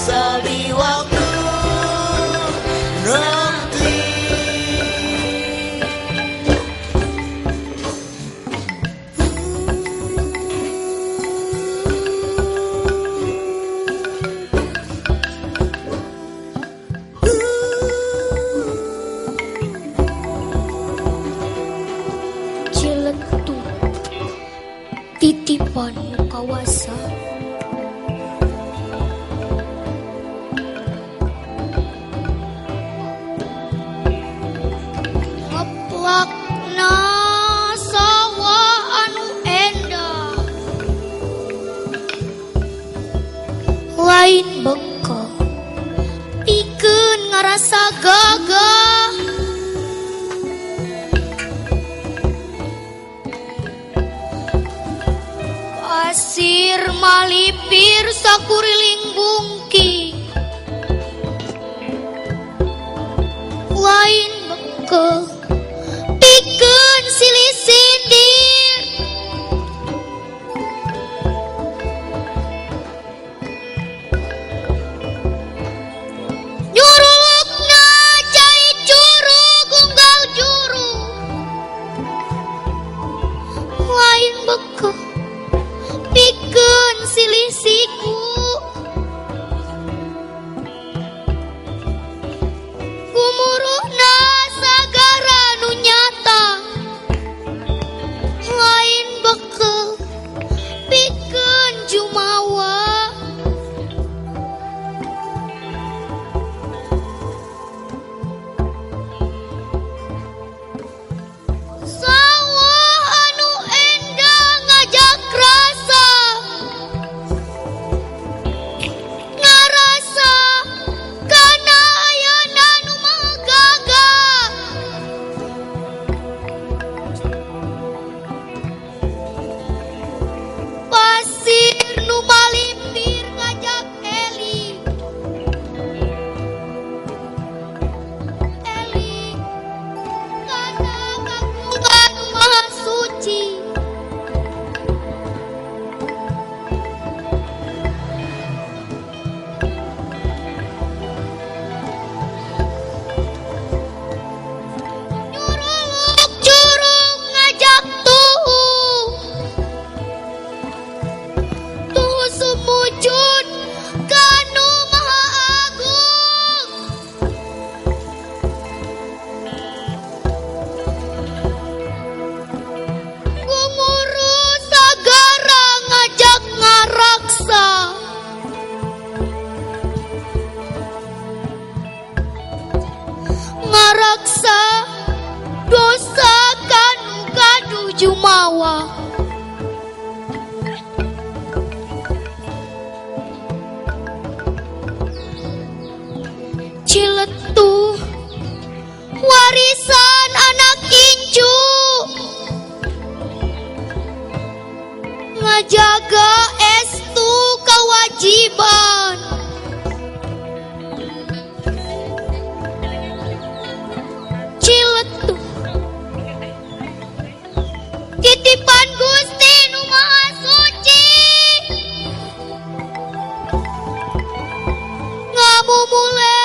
rasa di waktu nanti. Ciletuh titipan kawasa ngeplakna sawah anu endah lain bekal pikeun ngarasa gagah. Pasir malipir sakuriling bungki lain bekel pikeun silih sindir. Nyurulukna cai curug unggal juru lain bekel pikeun silih siku. Gumuruhna sagara nu nyata lain bekel pikeun jumawa. Sawah anu endah ngajak rasa ngarasa kana ayana nu maha gagah. Pasir nu malipir ngajak eli eli kana kagungan nu maha suci. Nyuruluk curug ngajak tuhu tuhu sumujud kanu maha agung. Gumuruh sagara ngajak ngaraksa ngaraksa dosa kanu gaduh jumawa. Ciletuh warisan anak incu ngajaga estu kewajiban. Ciletuh titipan Gusti nu Maha Suci ngamumule.